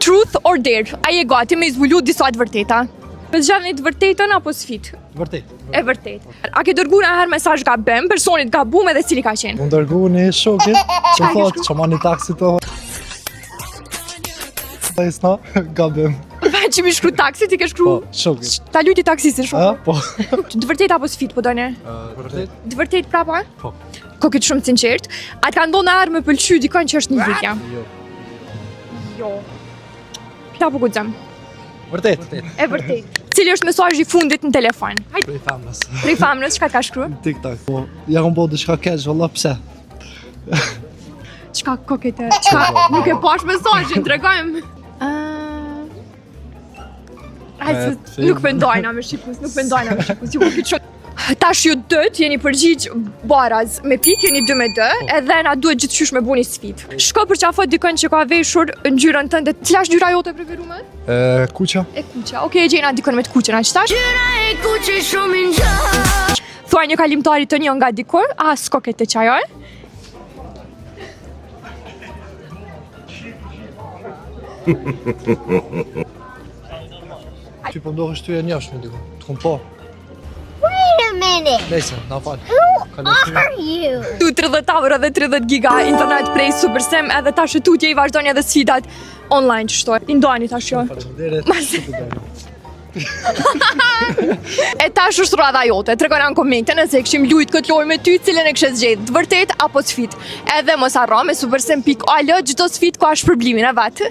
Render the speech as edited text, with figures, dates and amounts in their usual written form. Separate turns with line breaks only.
Truth or dare? A je gati me i zbulu disa të vërteta? Përzgjedhni të vërtetën apo sfidë?
Vërtet.
E vërtet. A ke dërgu ndonjëherë mesazh gabim, personit gabum edhe cili ka qenë?
Unë dërgu një shokit, që thot, që ma një taksi të Dhe gabim.
Veç që mi shkru taksi, ti ke shkru...
Po, shokit.
Ta lujti taksistin
A,
shumë.
po.
Të vërtet apo sfidë, po dojne?
Vërtet?
Të vërtet prapa?
Po.
Ko këtë shumë të sinqert. A të ka ndodhë ndonjëherë me pëlqy dikon që është një lidhje?
Jo.
Jo. Ta po guxëm.
Vërtet.
E vërtet. Cili është mesazhi i fundit në telefon? Hajde,
Prej femrës.
prej femrës çka të ka shkru?
TikTok. Po, ja kom bo diçka keq, valla pse?
Çka ko këtë? Çka nuk e pash mesazhin, tregojm. Ë Hajde, se nuk pendojna me shikus, nuk pendojna me shikus, ju po këtë shumë. Tash ju dytë jeni përgjigj baraz me pikë, jeni 2 me 2, edhe na duhet gjithqysh me bu një sfidë. Shko përqafo dikën që ka veshur ngjyrën tënde. Cila është ngjyra jote e preferuar?
E, kuqa?
E kuqa. Okej, e gjejna dikën me të kuqen, aq tash.
Ngjyra e kuqe shumë i ngjan.
Thuaj një kalimtari të një nga dikur, a s'ko këtë qajoj.
Ty po ndohë është ty e njëshme diku. Të kom po.
Wait a minute.
Nejse, na fal.
Who
Kaloj
are you?
Tu 30 euro dhe 30 giga internet prej Supersim edhe tash e tutje i vazhdoni edhe sfidat online që shto. I ndani tash jo.
Faleminderit. Super dojnë.
E tash është rradha jote. Tregona në komente nëse e kishim lujt këtë lojë me ty, cilën e kishe zgjedh, të vërtet apo sfidë. Edhe mos harro me supersim.al çdo sfidë ka shpërblimin e vet.